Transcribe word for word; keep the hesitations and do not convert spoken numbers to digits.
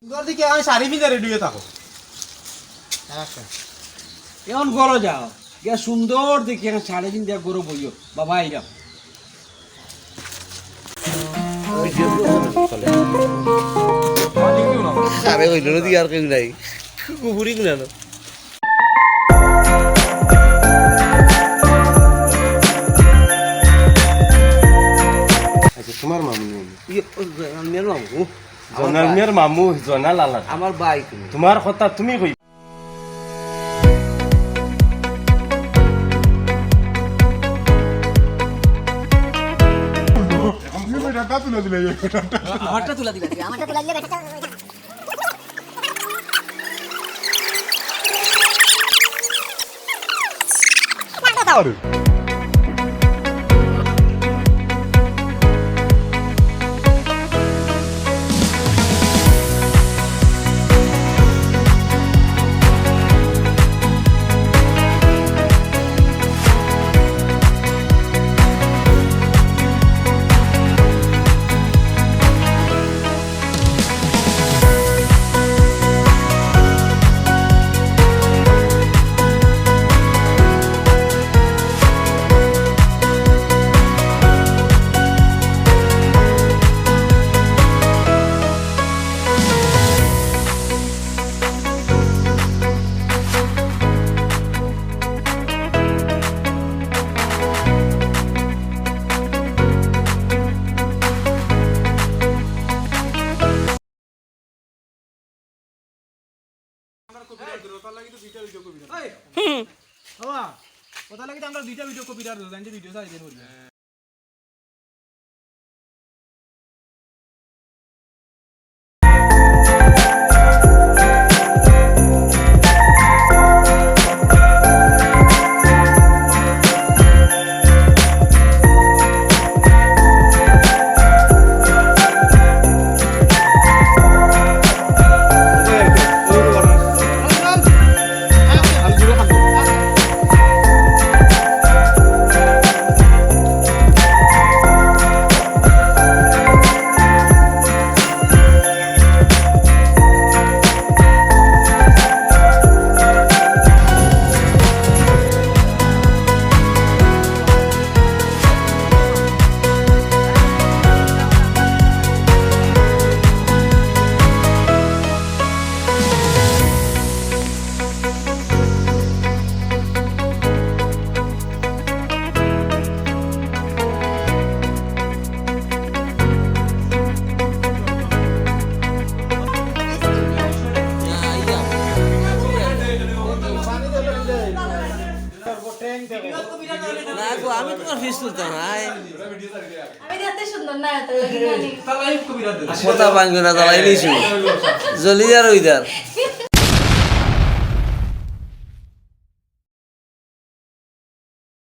সুন্দর দেখি আমি শাড়ি পিন্ধা রেডি হয়ে থাকো। এখন ঘরো যাও, গিয়া সুন্দর দেখি এখন শাড়ি পিন্ধা ঘরো বইও, বাবা আইরাম। আরে, অইল না দি আর কেউ নাই, কুকুরি গুনা না। আচ্ছা, তোমার মামু নি? ইয়ে, ও, জয়নাল মিয়ার মামু। আমার জয়নাল ভাই। মিয়ার মামু, জয়নাল আলাদা। আমার ভাই তুমি। তোমার কথা তুমি কই। আমারটা তুলা দিলা, আমারটা তুলা দিলা। বাবা, কথা লাগি তো আমরা দুইটা ভিডিও কপিরাইট ধরো, জানতে ভিডিও সাইজ দেন বলবেন। না গো, আমি তোমার ফিস তুলতাম না। আমি দেখতে সুন্দর না, এত কথা ভাঙবে না, জ্বালাইলিস। জ্বলি যার ওই যার।